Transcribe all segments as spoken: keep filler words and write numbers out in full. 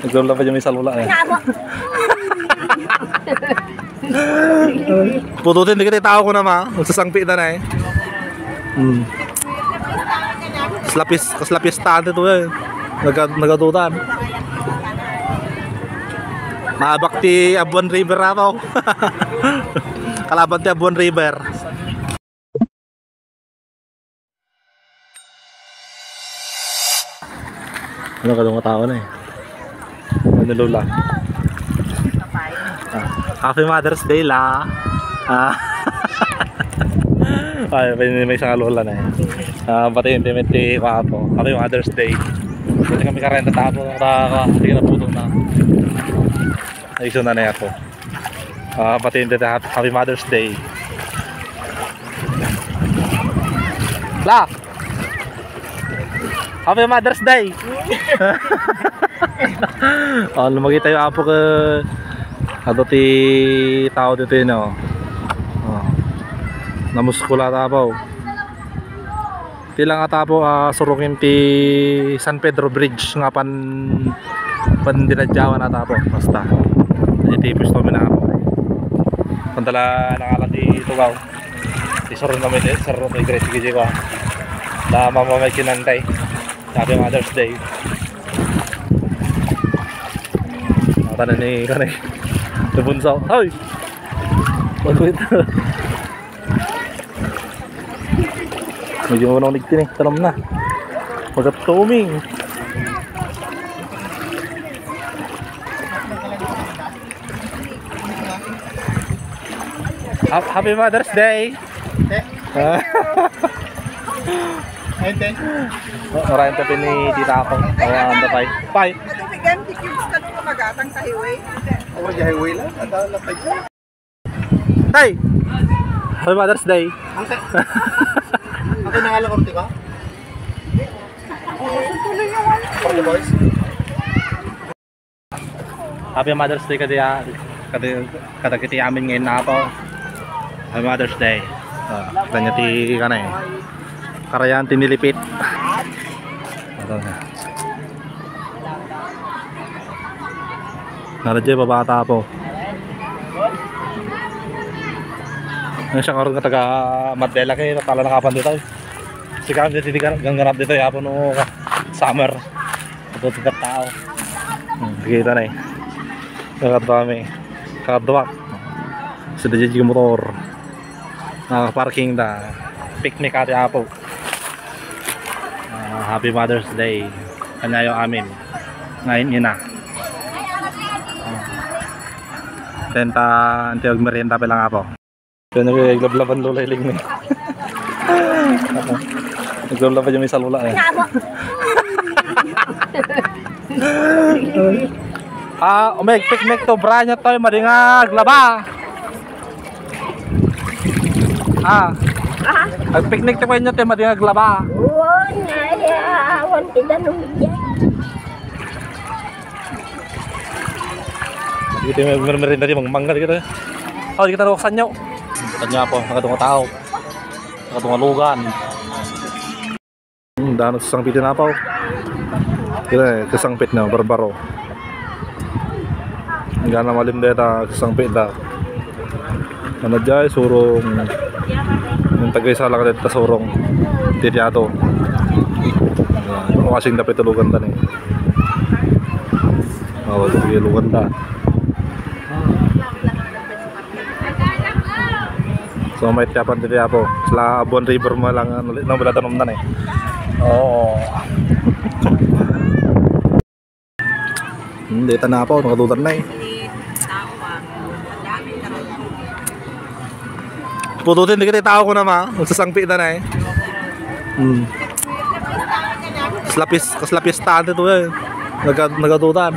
Nagdula pa dyan may salula eh. Pututin, di kita tao ko na ma. Magsasangpi na na eh. Hmm. Slapis, kaslapis tante to eh. Naga-, nagadutan. Maabak ti Abuan River ato. Kalaban ti Abuan River. Ano ka nga tao na eh? Ano, Lola? Ah, Happy Mother's Day, La. Ah. Ay, may, may isang Lola na eh. Ah, pati yung pimit ti Papo. Happy Mother's Day. Pati kami karenta tapo, ta, ta, hindi na puto na. Ay, iso na na ako. Ah, pati yung tita, Happy Mother's Day. La! Happy Mother's Day! Oh, lumagi tayo, apo, ka. Ato ti tao dito, no? Oh. Namuskula ta, apo. Ti lang ata po, ah, surungin ti San Pedro Bridge nga pan, pan dinadyawan ata po. Basta. Iti pwesto mi na po. Pantala nangalan ti tugaw. Ti surong kami ti, surong ti Great Gigi ko. Na mamamay kinantay. Happy Mother's Day. Mata na ni, kanay. Ti bunso. Hoy! Wait. Medyo unang nagtinik, tanam na. Magat tuming. Ha-, Happy Mother's Day! Thank you. Ah. Ay, thank you. Maraming tabi ni Tita ako. Ayan, bye. Bye. Matubigan, ti cubes ka nung magatang sa highway. Over the highway lang, ada lang tayo. Tay! Happy Mother's Day. Ang ka-, ang kinangalan ko, di ba? For the boys? Happy Mother's Day kadi, ah, kadi, kadagiti amin ngayon na po. Happy Mother's Day. Ah, kita niyo ti kanay. Karayan ti nilipit. Ito na. Nara jay, babata po. Ngayon siya karon nga taga Mandela kay natala na kapan dito. Sigaw dito, di ka gangganap dito, yapon no summer. Ito, ito tao. Hmm, kita na eh. Kakadami. Kakadwak. Sa dajay motor. Nakaparking da. Picnic ati apo. Ah, Happy Mother's Day. Kanyayo amin. Ngayon ina. Ah. Tenta, anti og merienda pa lang apo. Kaya naglablablaban lulay ling ni. Naglablablaban yung may salula eh. Ah, umay picnic to, bra niya to, madingag laba. Ah. Ah? Ag-picnic ti kuwenyo ti madi nga aglaba. Oo, naya, awan ti danum dyan. Dito may mer-, merienda di mangmangga dito. Oh, di kita nabuksan nyo. Kanya po, nakatunga tao. Nakatunga lugan. Hmm, daan sa sangpit ti napaw. Kira, kasangpit na, barbaro. Gana malim deta, kasangpit da. Ano jay, surong. Yung tagay sa lang deta, surong. Titiato. Wasing da pitulugan da ni. Oh, pitulugan da. So, may tiyapan diri apo. Sila Abuan River mo lang, ano, nang wala tanong na eh. Oo. Hindi, tanapaw, nakadutan na eh. Pututin, di kita tao ko na ma. Magsasangpi na na eh. Hmm. Slapis, kaslapis taan ito eh. Naga-, nagadutan.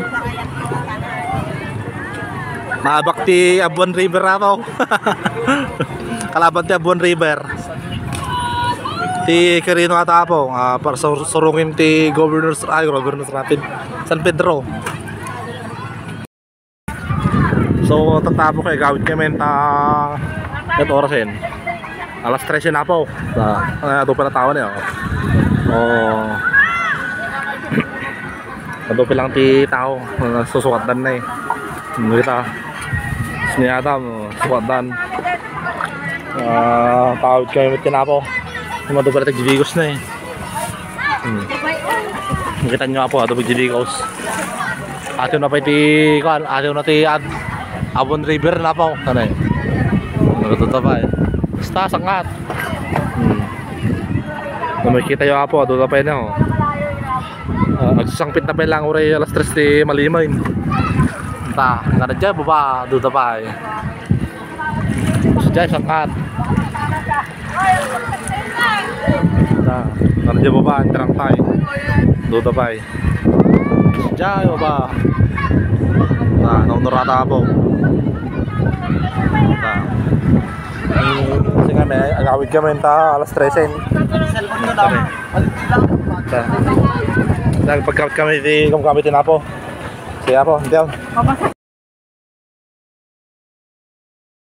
Maabak ti Abuan River ato. Kalaban ti Abuan River. Ti Quirino ata po, ah, para sur-, surungin ti Governor's, ay, Governor's Rapid. San Pedro. So, tatapo kay gawid kami ta ket oras en. Alas trese na po. Sa, ah, adu pa na tao niya, oh. Oh. Adu pay lang ti tao, ah, susuwatdan na eh. Hmm, kita. Sini ata, oh, suwatdan. Ah, tawid kami met ken Apo. Madu pay ti Jibigos na eh. Hmm. Makita nyo, Apo, adu pay Jibigos. Ati na pay ti, kuan, ati na ti ad-, Abon River na, Apo. Ano eh? Nagtutupa eh. Basta, sangat. Hmm. Kung makikita nyo, Apo, adu pay na, oh. Ah, agsasangpit na pay lang, uray alas tres ti malimain. Ta, ngana dyan, baba, duda pa eh. Sa dyan, sangkat. Ta, ngana dyan, baba, ang tarangtay. Duda pa eh. Sa dyan, baba. Ta, naunurata po. Ta. Kasi kami, agawid kami ta alas trese. Kami. Ta. Nagpagkapit kami di kami kami tinapo. Siya po, hindi ako. Mabasa